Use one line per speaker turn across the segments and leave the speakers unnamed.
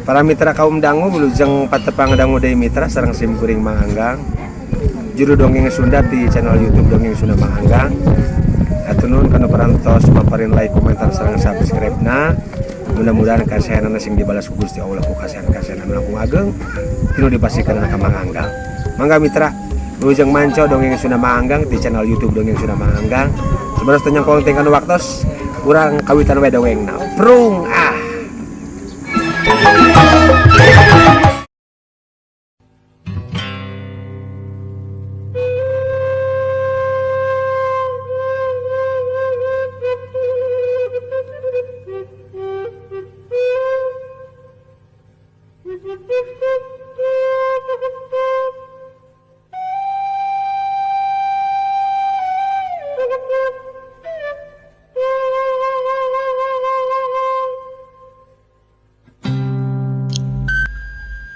Para mitra kaum dangu wilujeng patepang dangu deui mitra sareng sim kuring Mang Anggang. Juru dongeng Sunda di channel YouTube Dongeng Sunda Mang Anggang. Hatur nuhun kana parantos paparin like, komentar sareng subscribe-na. Mudah-mudahan kasehanana sing dibalas ku Gusti Allah ku kasehan-kasehan anu langkung ageng tinu dipasihkeun ka Mang Anggang. Mangga mitra wilujeng manco Dongeng Sunda Mang Anggang di channel YouTube Dongeng Sunda Mang Anggang. Sebenarnya teu nyangkong teh kana waktos urang kawitan we dongengna. Prung ah.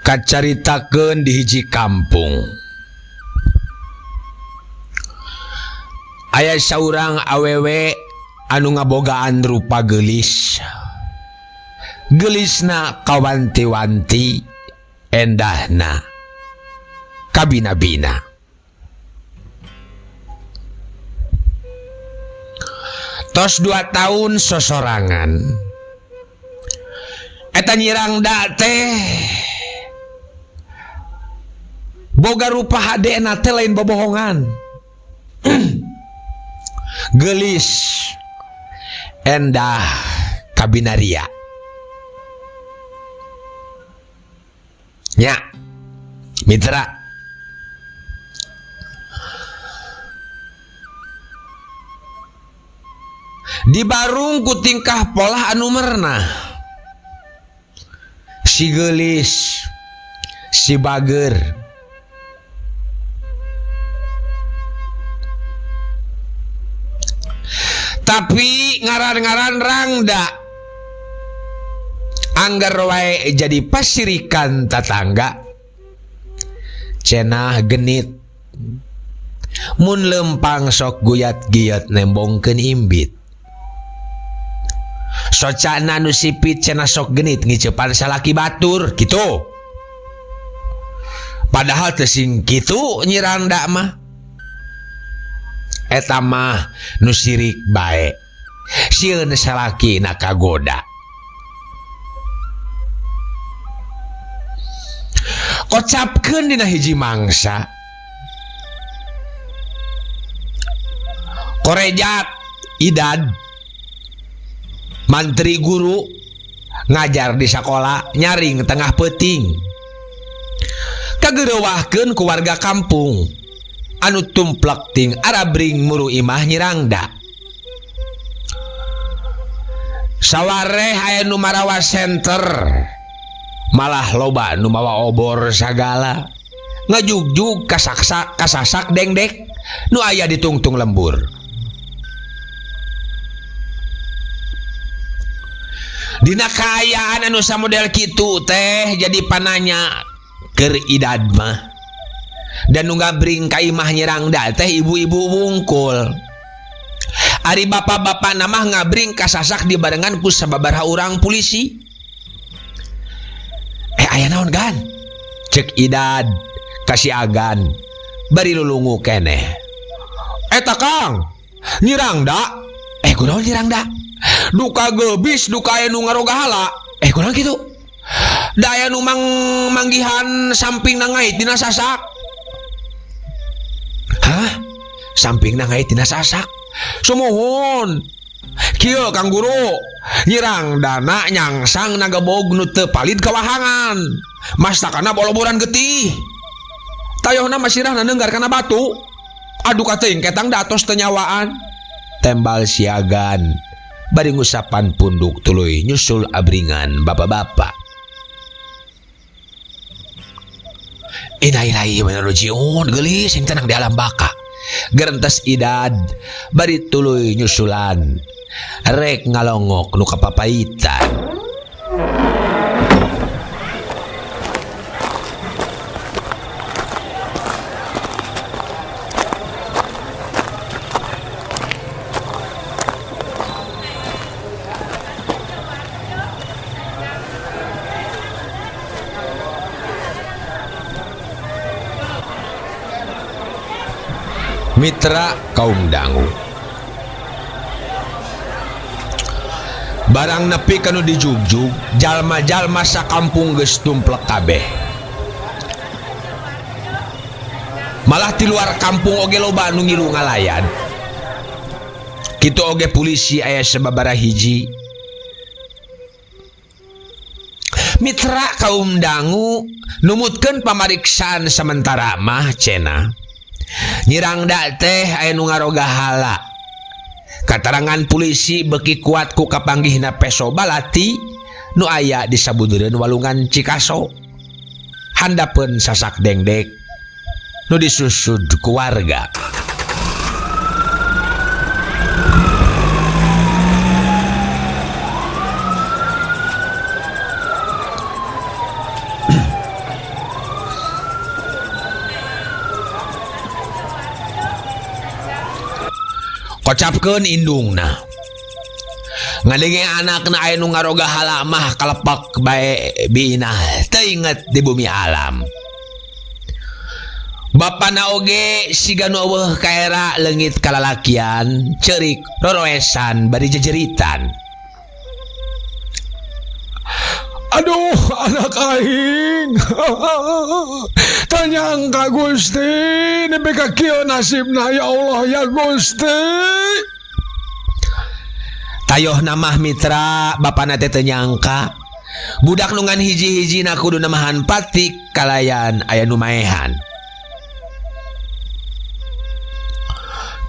Kacaritakeun di hiji kampung. Aya saurang awewe anu ngabogaan rupa geulis. Geulisna kawanti-wanti, endahna kabina-bina. Tos 2 tahun sosorangan. Eta nyirangda teh boga rupa hadena teh lain bobohongan. Geulis, endah, kabinaria. Nya, mitra. Dibarung ku tingkah polah anu mernah. Si geulis, si bager. Tapi ngaran-ngaran rangda anggar wae jadi pasirikan tatangga. Cenah genit mun lempang sok guyat-giyat nembongkeun imbit. Socana nu sipit cenah sok genit ngiceupan salaki batur kitu. Padahal teu sing kitu nyiranda mah. Eta mah nu sirik bae. Sieun salaki na kagoda. Kocapkeun dina hiji mangsa. Korejat idad mantri guru ngajar di sakola nyaring tengah peuting. Kageureuwahkeun ku warga kampung anu tumplek ting arabring muru imah nyirangda. Sawareh aya nu marawa senter, malah loba nu mawa obor sagala, ngajugjug kasaksa kasasak dengdek nu aya di tungtung lembur. Dina kaayaan anu samodel kitu teh jadi pananya keur idad mah. Dan nu ngabring ka imah nyirangda teh ibu-ibu wungkul. Ari bapak-bapak namah ngabring kasasak dibarengan ku sababaraha urang polisi. Aya naon gan? Cek idad kasih agan bari lulungu keneh. Eta Kang, nyirangda. Kunaon nyirangda? Duka gebis, duka aya nu ngarogahala. Kunaon kitu? Da aya nu manggihan samping na ngait dina sasak. Hah? Samping na ngait dina sasak? Sumuhun. Kieu Kang Guru, nyirang dana nyangsang nagebog nu teu palid kawahangan. Mastakana boloboran getih. Tayohna masirahna neunggar kana batu. Aduh kateuing ketang datos teu nyawaan. Tembal siagan bari ngusapan punduk tuluy nyusul abringan bapak-bapak. Innalillahi wa inna ilaihi rajiun, geulis yang tenang di alam baka. Gerentes idad bari tuluy nyusulan. Rek ngalongok nu kapapaitan. Mitra kaum dangu barang nepi kanu dijugjug jalma-jalma sakampung geus tumplek kabeh. Malah di luar kampung oge loba nu ngilu ngalayan. Kitu oge polisi aya sababaraha hiji. Mitra kaum dangu numutkeun pamariksaan sementara mah cenah. Nyirangda teh aya nu ngaroga hala. Katarangan polisi beuki kuat ku kapanggihna peso balati nu aya di sabudureun walungan Cikaso. Handapeun sasak dengdek nu disusud ku warga. Kocapkeun indungna. Ngadenge anakna aya nu ngaroga hala mah kalepak bae binah teu inget di bumi alam. Bapana oge siga nu eueuh kaera leungit kalalakian, ceurik roroesan bari jejeritan.
Aduh anak aing. Tanyangka Gusti nepi ka kieu nasibna ya Allah ya Gusti.
Tayohna mah mitra bapana teh teu nyangka budak nu ngan hiji-hijina kudu namahan patik kalayan aya nu maehan.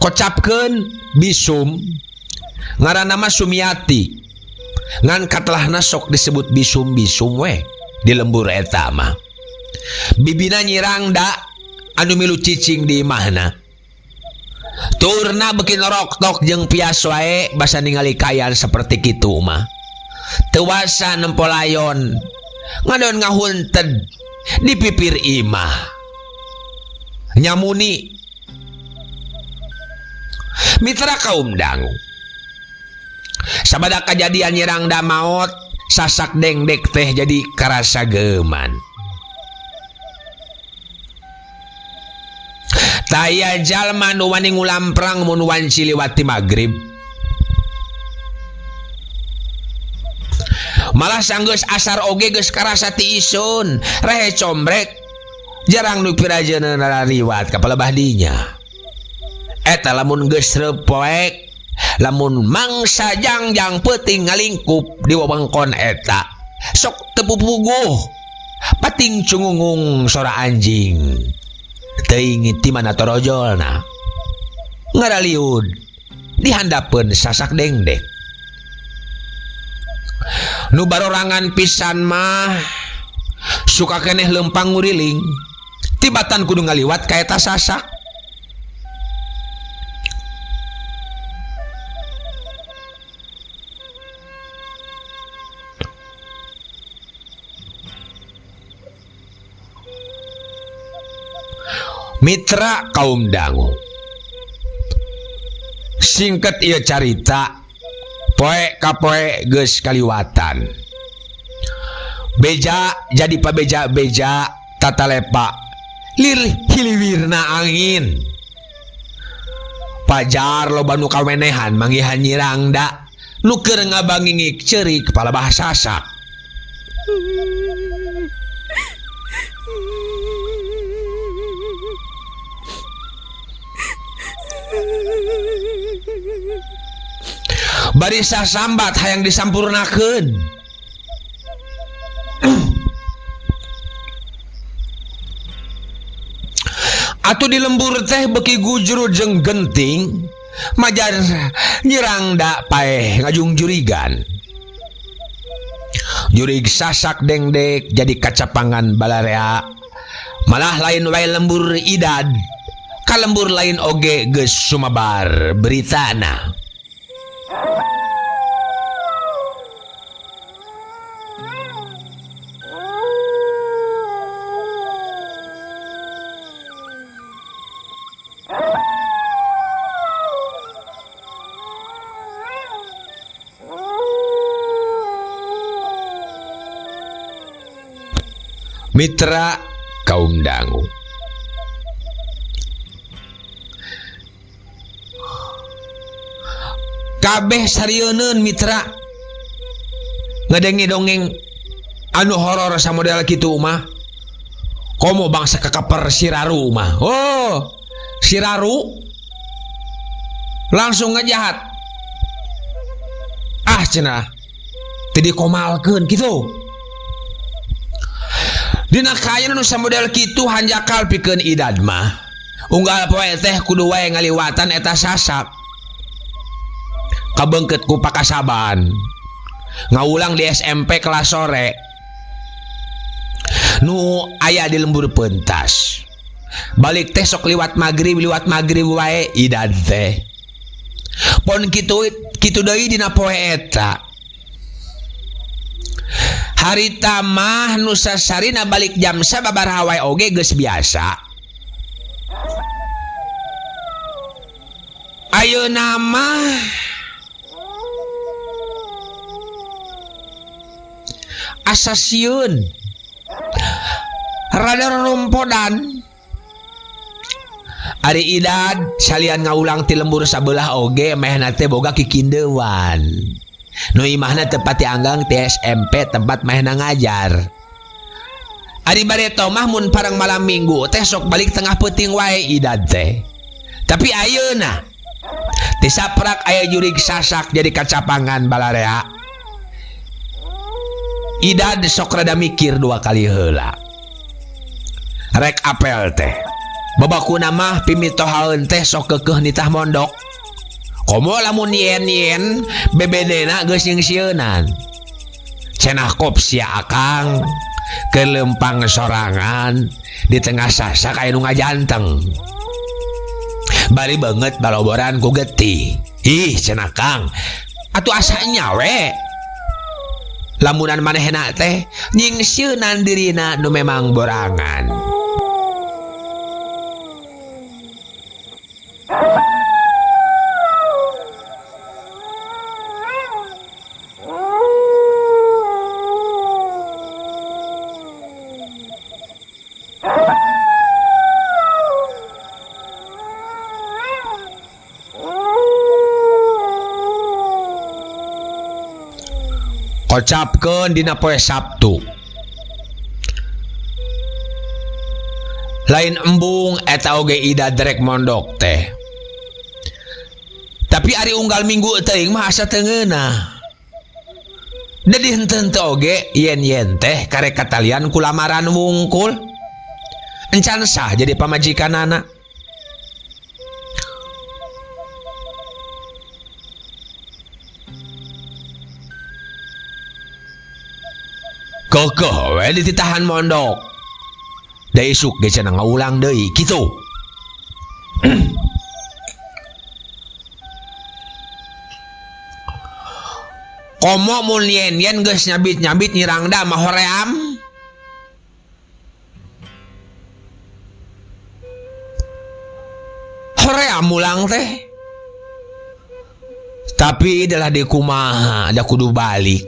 Kocapkeun bisum ngaranna mah Sumiati. Ngan katelahna sok disebut bisum-bisum we di lembur eta mah. Bibina nyirangda anu milu cicing di imahna. Turna beuki noroktok jeung pias wae basa ningali kaayaan saperti kitu mah. Teu wasa nempo layon ngadon ngahunted di pipir imah. Nyamuni mitra kaum dangu. Sabada kajadian nyirangda maot sasak dengdek teh jadi karasa geuman. Taya jalma nu wani ngulamprang mun wanci liwat ti magrib. Malah sanggeus asar oge geus karasa ti isun, rehe combrek jarang nu pirajeunna liwat ka palebah dinya. Eta lamun geus reupoek, lamun mangsa jangjang peuting ngalingkup di wewengkon eta sok teu pupuguh pating cungungung sora anjing teuing ti mana torojolna ngaraliud dihandapeun sasak dengdek. Nu barorangan pisan mah suka keneh lempang nguriling tibatan kudu ngaliwat ka eta sasak. Mitra kaum dangu singkat ieu carita poe ka poe geus kaliwatan. Beja jadi pabeja-beja tatalepa lir hiliwirna angin. Pajar loba nu kawenehan manggihan nyirangda nu keur ngabangingik ceurik palebah sasak. Bari sasambat hayang disampurnakeun. Atuh di lembur teh beuki gujrud jeung genting, majar nyirangda paeh ngajungjurigan. Jurig sasak dengdek jadi kacapangan balarea. Malah lain wae lembur idad, ka lembur lain oge geus sumabar beritana. Mitra kaum dangu. Kabeh sarieun mitra ngadenge dongeng anu horor samodel kitu mah. Komo bangsa kekaper siraru mah. Oh, siraru langsung ngejahat. Ah cenah teu dikomalkeun kitu. Dina kaayaan nu samodel kitu hanjakal pikeun idad mah. Unggal poe teh kudu wae ngaliwatan eta sasak. Kabeungkeut ku pakasaban. Ngawulang di SMP kelas sore. Nu aya di lembur pentas. Balik teh sok liwat magrib wae idad teh. Pon kitu kitu deui dina poe eta. Harita mah nu sasarina balik jam sababaraha wae oge geus biasa. Ayeuna mah asa sieun. Rada rompodan. Ari idad salian ngaulang ti lembur sabelah oge mehna teh boga kikindeuan. Nu imahna tepat ti Anggang ti SMP tempat mehna ngajar. Ari bareto mah mun parang malam minggu teh sok balik tengah peuting wae idad teh. Tapi ayeuna ti saprak aya jurig sasak jadi kacapangan balarea. Idad sok rada mikir dua kali heula. Rek apel teh. Babakuna mah pimitohaeun teh sok keukeuh nitah mondok. Komo lamun yen-yen bebedena geus nyingsieunan. Cenah kop sia akang keur lempang sorangan di tengah sasak aya nu ngajanteng. Bari beungeut baloboran ku getih. Ih cenah kang, atuh asa nya we. Lamunan manehna teh nyingsieunan dirina nu memang borangan. Kocapkeun dina poe Sabtu. Lain embung eta oge ida derek mondok teh. Tapi ari unggal minggu teuing mah asa teu ngeunah. Jadi henteu-henteu oge yen-yen teh karek katalian ku lamaran wungkul. Encan sah jadi pamajikanana. Kekeh we dititahan mondok. Da isuk ge cenah ngaulang deui kitu. Komo mun yen-yen geus nyabit-nyabit nyirangda mah hoream. Hoream mulang teh. Tapi adalah di kumaha da kudu balik.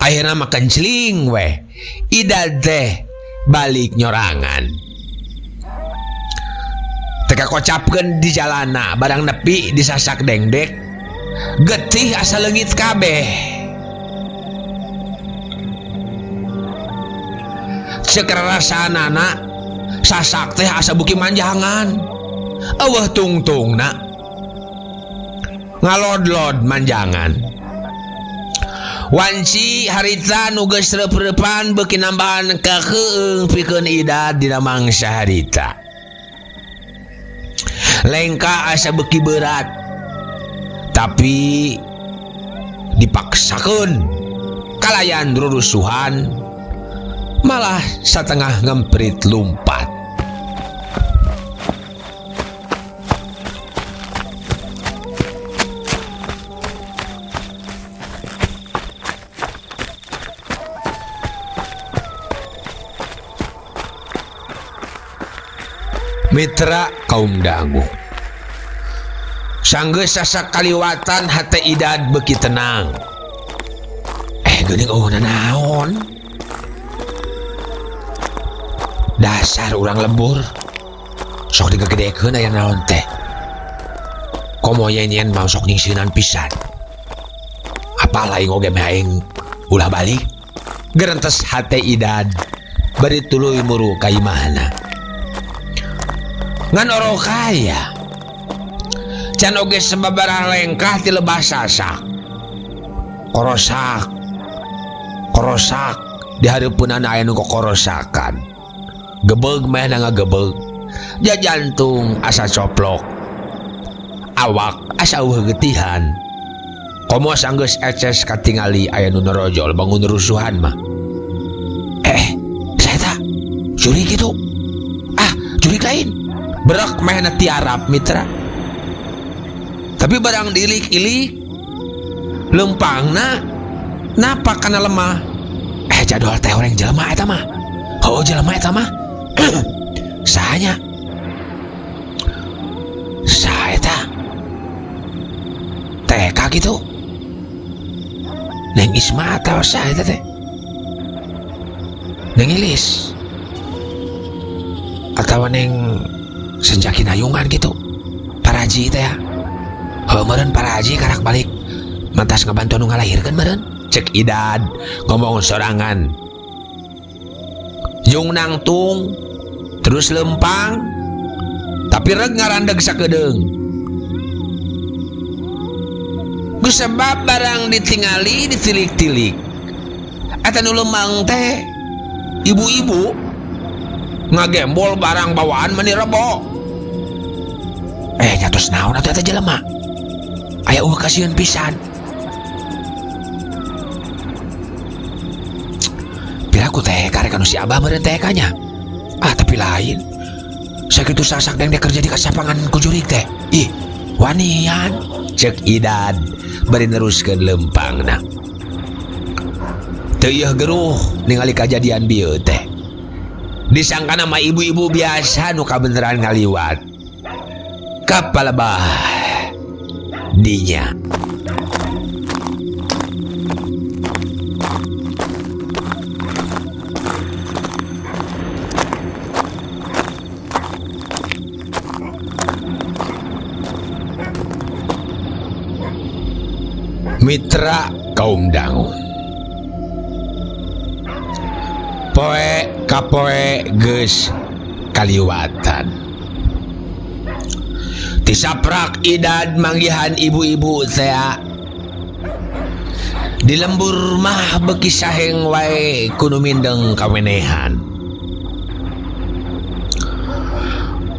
Akhirna mah kencling weh. Ida teh balik nyorangan. Teka kocapkeun di jalana barang nepi disasak dengdek. Getih asa leungit kabeh. Ceuk rarasanana sasak teh asa buki manjangan. Eueuh tungtungna. Ngalodlod manjangan. Wanci harita nu geus reup-reupan beuki nambahan kakeueung pikeun idad dina mangsa harita. Lengka asa beuki berat. Tapi dipaksakeun kalayan rurusuhan malah satengah ngemprit lumpat. Mitra kaum dangu. Sanggeus sasak kaliwatan hate idad beuki tenang. Geuning eueuh nanaon? Dasar urang lembur. Sok digegedekeun aya naon teh. Komo yen-yen mah sok nyingsieunan pisan. Pala aing oge meh aing ulah balik. Gerentes hate Idad bari tuluy muru ka imahna. Ngan orokaya can oge sababaraha lengkah ti lebah sasak. Korosak. Korosak di hareupeunana aya nu kokorosakan. Gebeg mehna ngagebeg. Jajantung asa coplok. Awak asa eueuh getihan. Komo sanggeus eces katingali aya nu norojol bangun rusuhan mah. Saeta jurig kitu. Ah, jurig lain. Berek mehna tiarap mitra. Tapi barang diilik-ilik lempangna napa kana lemah. Jadwal teh orang jelema eta mah. Heuh jelema eta mah. Sahanya? Saha eta? TK gitu. Neng Isma atau saha eta teh? Neng Ilis. Atau neng Senjaki Nayungan gitu. Paraji teh ya. Heuh meureun paraji karak balik. Mantas ngabantu nu ngalahirkeun meureun. Cek Idad ngomong sorangan. Jung nangtung terus lempang tapi reg ngarandeg sakedeung. Kusebab barang ditingali ditilik-tilik. Eta nu lempang teh ibu-ibu ngagembol barang bawaan meni rebo. Nyatos naon atuh eta jelema? Aya eueuh kasieun pisan. Piraku teh karek anu si Abah meureun teh kanya. Ah, tapi lain. Sakitu sasak dengdek kerja di kasapangan ku jurig teh. Ih, wanian. Cek Idad bari neruskeun lempangna. Teu ieu geruh ningali kajadian bieu teh. Disangkana mah ibu-ibu biasa nu kabeneran ngaliwat. Kapalebah dinya. Mitra kaum dangu. Poe kapoe geus kaliwatan. Tisaprak Idad manggihan ibu-ibu tea. Di lembur mah beuki saheng wae kudu mindeng kawenehan.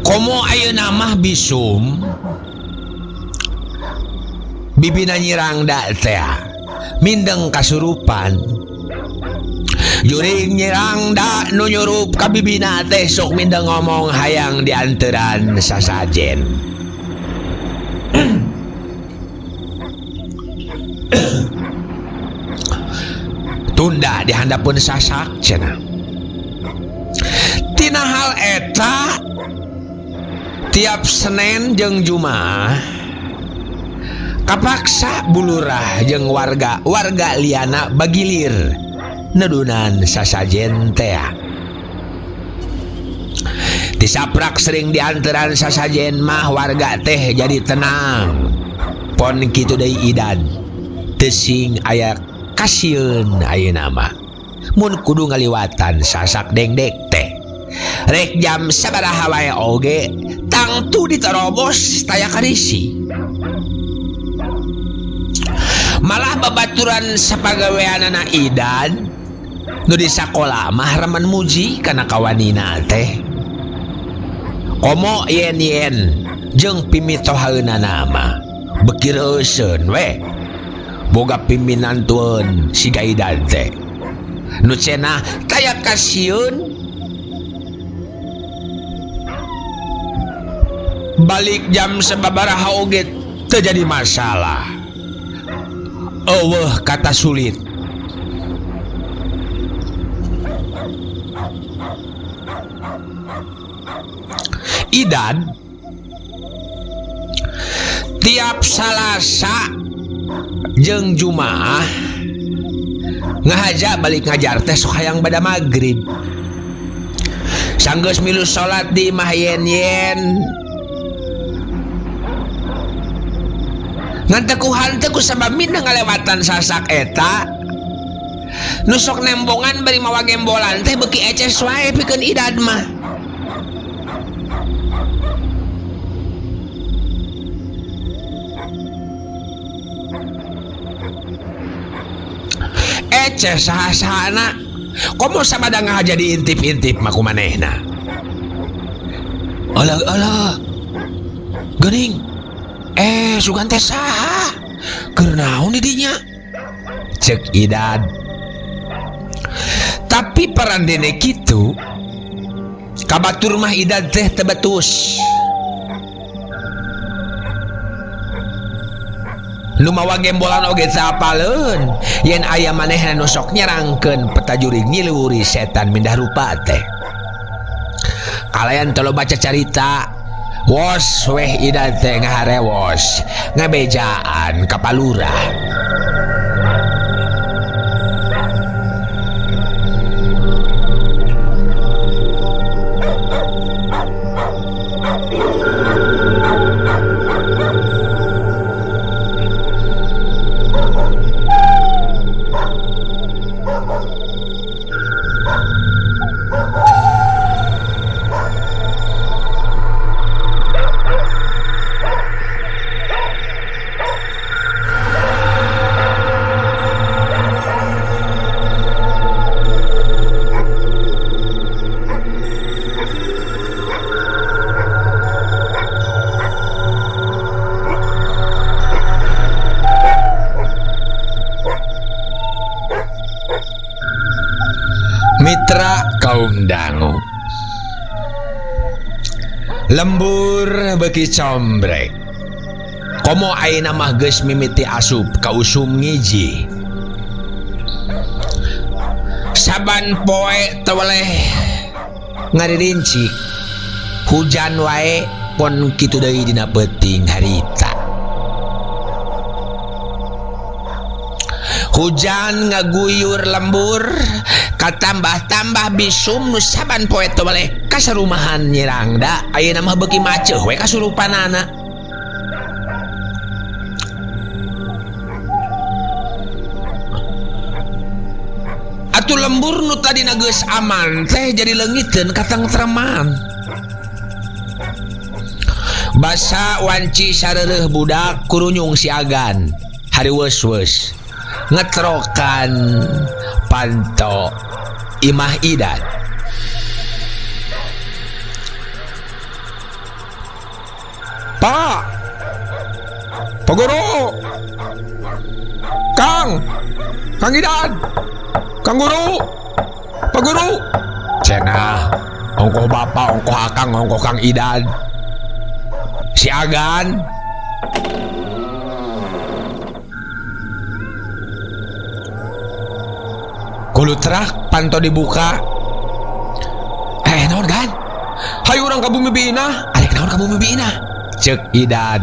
Komo ayeuna mah bisum bibina nyirangda tea mindeng kasurupan. Juring nyirangda nu nyurup ka bibina teh sok mindeng ngomong hayang dianteran sasajen. Tunda dihandapeun sasak cenah. Tina hal eta tiap Senin jeung Jumaah kapaksa bulurah jeung warga warga liana bagilir nedunan sasajen tea. Tisaprak sering dianteran sasajen mah warga teh jadi tenang. Pon kitu deui Idan teu sing aya kasieun ayeuna mah. Mun kudu ngaliwatan sasak dengdek teh. Rek jam sabaraha wae oge tangtu diterobos taya karisi. Malah babaturan sapagaweanana Idan nu di sakola mah remen muji kana kawanina teh. Komo yen-yen jeung pimitohaeunana mah beuki reuseun we. Boga piminantueun siga Idan teh. Nu cenah taya kasieun balik jam sababaraha oge teu jadi masalah. Eueuh kata sulit. Idan tiap Salasa jeung Jumaah ngahaja balik ngajar teh sok hayang bada magrib. Sanggeus milu salat di imah yen-yen. Ngan teu ku hanteu ku sabab minang ngalewatan sasak eta. Nu sok nembongan bari mawa gembolan teh beuki eces wae pikeun Idad mah. Eces saha-sahana komo sabada ngahaja diintip-intip mah ku manehna. Alah alah. Geuning. Sugan teh saha? Keur naon di dinya? Ceuk Idad. Tapi parandene kitu kabatur mah Idad teh teu betus. Nu mawa gembolan oge teu apaleun yen aya manehna nu sok nyerangkeun peta jurig nyiluwuri setan mindah rupa teh. Kalayan teu loba cacarita. Wos weh Idad teh ngaharewos ngabejaan ka palurah. Mitra kaum dangu, lembur beuki combrek. Komo ayeuna mah geus mimiti asup ka usum ngiji. Saban poe teu weleh ngaririncik, hujan wae pon kitu deui dina peuting harita. Hujan ngaguyur lembur, katambah-tambah bisum nu saban poe teu weleh kasarumahan nyirangda ayeuna mah beuki maceuh we kasurupanana. Atuh lembur nu tadina geus aman teh jadi leungiteun katengtreman. Basa wanci sareureuh budak kurunyung siagan hari weus-weus ngetrokan panto imah Idad.
Pak, Pak Guru, Kang, Kang Idad, Kang Guru, Pak Guru.
Cenah, ongkoh bapak, ongkoh akang, ongkoh Kang Idad. Siagan. Kulutrak panto dibuka. Naon gan?
Hayu urang ka bumi Biinah.
Arek naon ka bumi Biinah? Ceuk Idad.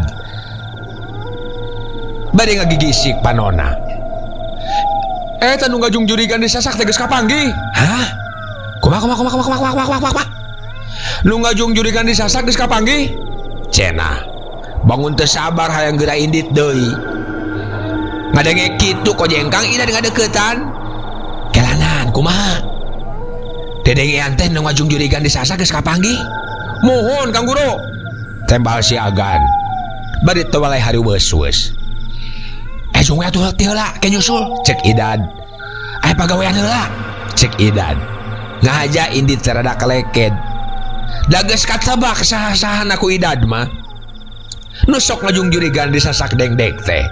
Bade ngagigisik panona.
Eta nu ngajung jurigan disasak teh geus kapanggih.
Hah? Kumaha kumaha kumaha kumaha kumaha kumaha kumaha?
Nu ngajung jurigan disasak geus kapanggih?
Cenah. Bangun teu sabar hayang geura indit deui. Ngadenge kitu kojengkang Idad ngadeukeutan. Kelanan kumaha? Dedengean teh nu ngajung jurigan disasak geus kapanggih.
Mohon Kang Guru.
Tembal si Agan. Bari teu waleh hari weus-weus. Jung we atuh teu heula ke nyusul cek Idad. Pagawean heula cek Idad. Ngahaja indit rada keleked. Da geus katebak saha-sahana ku Idad mah. Nu sok ngajung jurigan disasak dengdek teh.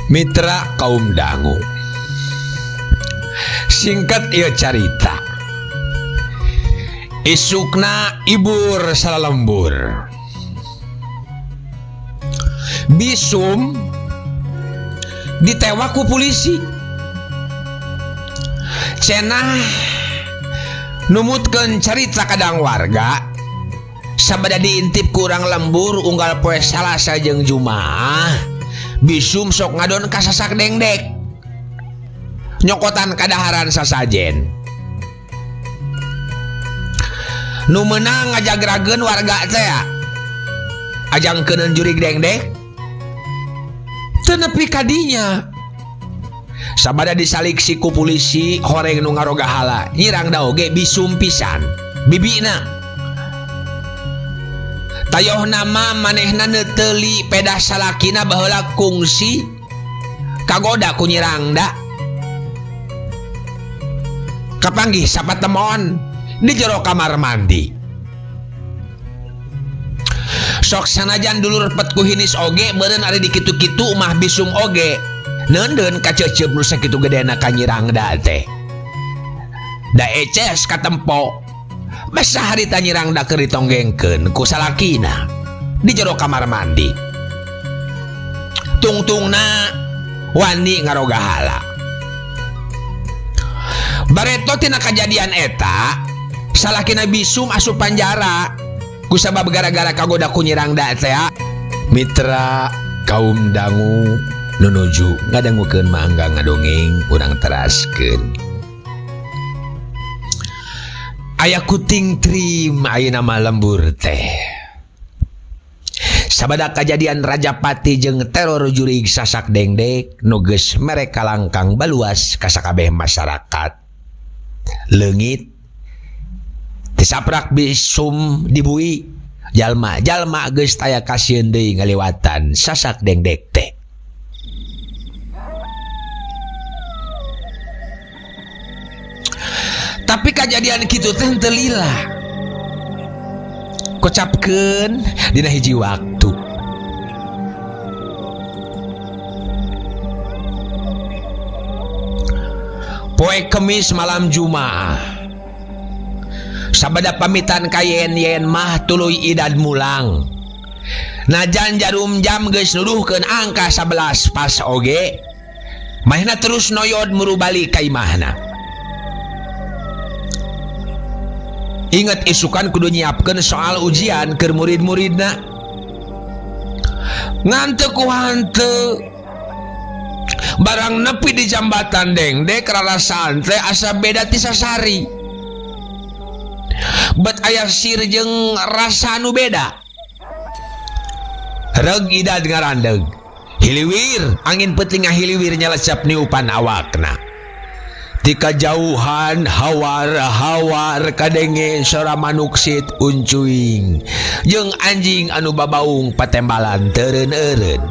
Mitra kaum dangu, singkat ieu carita, isukna ibur salalembur, Bisum ditewak ku polisi. Cenah numutkeun carita kadang warga, sabada diintip ku urang lembur unggal poe Salasa jeung Jumaah, Bisum sok ngadon ka Sasak Dengdek, nyokotan kadaharan sasajen. Nu meunang ngajagrageun warga teh ajang keuneun jurig dengdek teu nepi ka dinya. Sabada disaliksi ku polisi, horeng nu ngarogahala nyirang da oge Bisum pisan bibina. Tayoh nama manehna neuteuli pedah salakina baheula kungsi kagoda ku nyirangda. Kapanggih sapatemon di jero kamar mandi. Sok sanajan dulur pet ku hinis oge beureun ari dikitu-kitu mah Bisum oge neundeun kaceuceub nu sakitu gedena ka nyirangda teh. Da eces katempo basa harita nyirangda keur ditonggengkeun ku salakina di jero kamar mandi. Tungtungna wani ngarogahala. Bareto tina kajadian eta salakina Bisum asup panjara kusabab gara-gara kagoda ku nyirangda teh. Mitra kaum dangu nunuju ngadangukeun mangga ngadongeng urang teraskeun. Aya kuting trim ayeuna mah lembur teh. Sabada kajadian Rajapati jeung teror jurig Sasak Dengdek nu geus mere kalangkang baluas ka sakabeh masyarakat. Leungit tisaprak Bisum dibui, jalma-jalma geus taya kasieun deui ngaliwatan Sasak Dengdek teh. Tapi kajadian kitu teh henteu lila. Kocapkeun dina hiji waktu. Poe Kemis malam Jumaah. Sabada pamitan ka yen-yen mah tuluy idad mulang. Najan jarum jam geus nuduhkeun angka 11 pas oge, manehna terus noyod muru balik ka imahna. Ingat isukan kudu nyiapkeun soal ujian keur murid-muridna. Ngan teu ku hanteu. Barang nepi di jambatan Dengdek rarasaan teh asa beda ti sasari. Bet aya sir jeung rasa nu beda. Reug idad ngarandeug. Hiliwir, angin peuting ngahiliwir nyalecep niupan awakna. Ti kajauhan hawar-hawar kadenge sora manuk sit uncuing jeung anjing anu babaung patembalan teureun-eureun.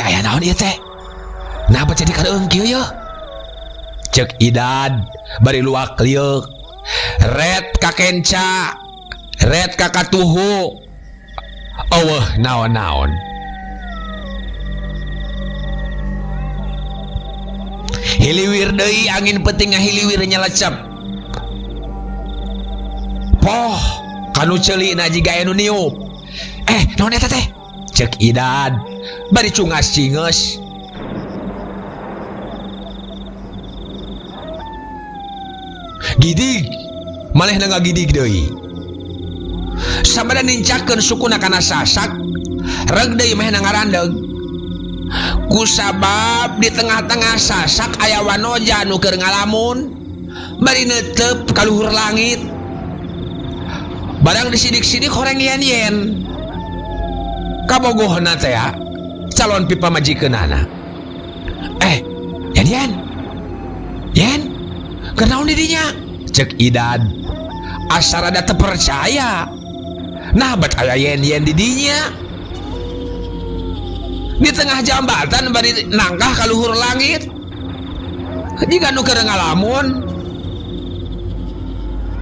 Aya naon ieu teh? Nah bet jadi kadeung kieu yeuh? Ceuk Idad bari luak lieuk. Red ka kenca, red ka katuhu. Eueuh naon-naon. Hiliwir deui angin peuting ngahiliwir nyalecep. Poh, kanu ceuli na jiga anu niup. Naon eta teh? Ceuk Idad bari cungas cingeus. Gidig, manehna ngagidig deui. Sabada nincakeun sukuna kana sasak, reug deui manehna ngarandeug. Kusabab di tengah-tengah sasak aya wanoja nu keur ngalamun bari neuteup ka luhur langit. Barang disidik-sidik horeng yen-yen. Kabogohna teh ya, calon pipamajikeunana. Yen-yen. Yen, keur naon di dinya? Ceuk Idad. Asa rada teu percaya. Nah, bet aya yen-yen di dinya. Di tengah jambatan bari nangkah ka luhur langit. Jiga nu keur ngalamun.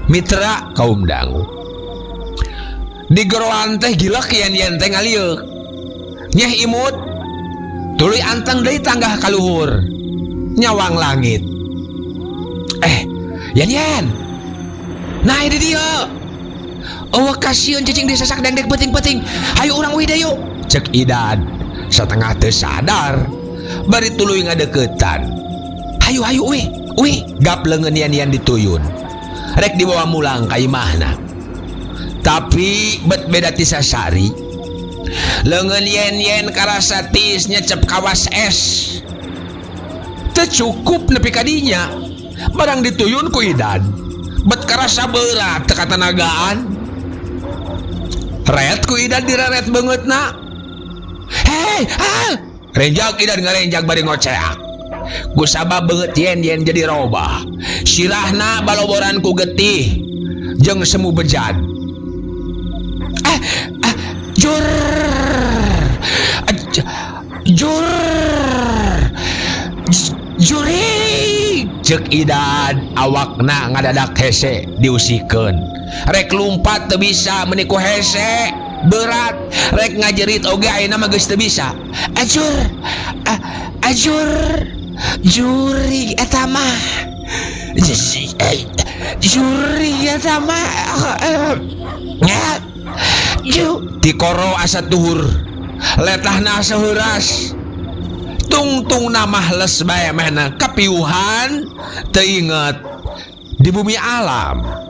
Mitra kaum dangu. Di geroan teh gilek yen-yen teh ngalieuk. Nyeh imut tuluy anteng deui tanggah ka luhur nyawang langit. Yan yan. Nah di dieu. Eueuh kasieun cicing di sasak dengdek peuting-peuting. Hayu urang uih deui yuk. Cek Idad satengah teu sadar bari tuluy ngadeukeutan. Hayu hayu uih uih gap leungeun yan yan dituyun. Rek dibawa mulang ka imahna. Tapi bet beda ti sasari. Leungeun yen yen karasa tiis nyecep kawas es. Teu cukup nepi ka dinya. Barang dituyun ku Idad. Bet karasa berat teu katanagaan. Ret ku Idad direret beungeutna. Hei, ah! Renjak Idad ngarenjak bari ngoceak. Ku sabab beungeut yen yen jadi robah. Sirahna baloboran ku getih jeung semu bejad. Jur. Jur. Jurig. Cek Idad awakna ngadadak hese diusikeun. Rek lumpat teu bisa meuni ku hese berat. Rek ngajerit oge ayeuna mah geus teu bisa. Ajur. Ajur. Jurig eta mah. Jurig eta mah. Tikoro asa tuhur. Letahna asa heuras. Tungtung namah les bae mehna kapiuhan teu inget di bumi alam.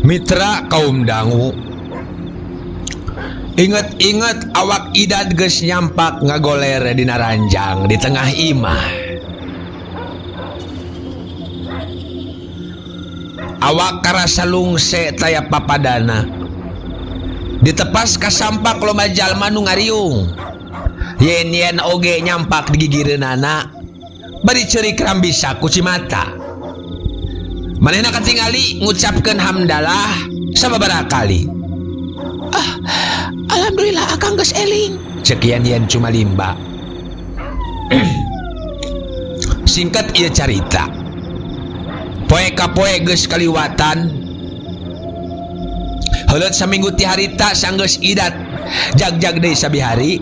Mitra kaum dangu, inget-inget awak Idad geus nyampak ngagoler dina ranjang di tengah imah. Awak karasa lungse taya papadana. Ditepas kasampak loba jalma nu ngariung. Yen-yen oge nyampak digigireunana bari ceurik rambisa ku cimata. Manehna katingali ngucapkeun hamdalah sababaraha kali. Ah, alhamdulillah akang geus eling. Cek yen-yen cumalimba. Singkat ieu carita. Poe ka poe geus kaliwatan. Heuleut saminggu ti harita sanggeus idat jag-jag deui sabihari.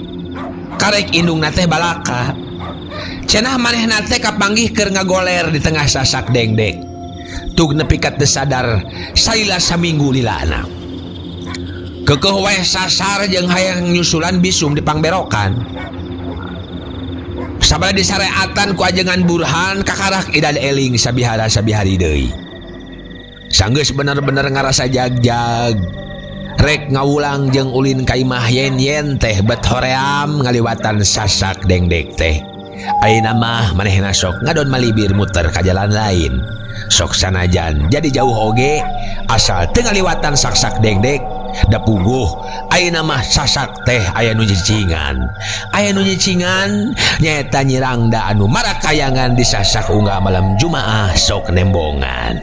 Karek indungna teh balaka. Cenah manehna teh kapanggih keur ngagoler di tengah sasak dengdek. Tug nepi ka teu sadar salila saminggu lilana. Keukeuh wae sasar jeung hayang nyusulan bisum di pangberokan. Sabada disareatan ku ajengan Burhan kakarak Idad eling sabihara sabihari deui. Sanggeus bener-bener ngarasa jag-jag. Rek ngawulang jeung ulin ka imah yen-yen teh bet hoream ngaliwatan sasak dengdek teh. Ayeuna mah manehna sok ngadon malibir muter ka jalan lain. Sok sanajan jadi jauh oge asal teu ngaliwatan saksak dengdek da puguh. Ayeuna mah sasak teh aya nu nyicingan. Aya nu nyicingan nyaeta nyirangda anu marakayangan di sasak unggal malam Jumaah sok nembongan.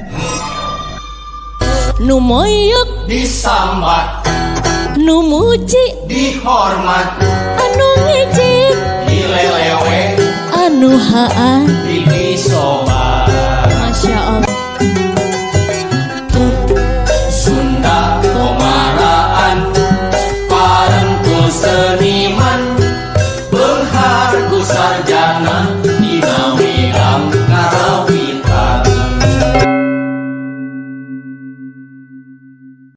Nu moyok
disambat,
nu muji
dihormat,
anu ngejek
dilelewe,
anu haan
didisobat.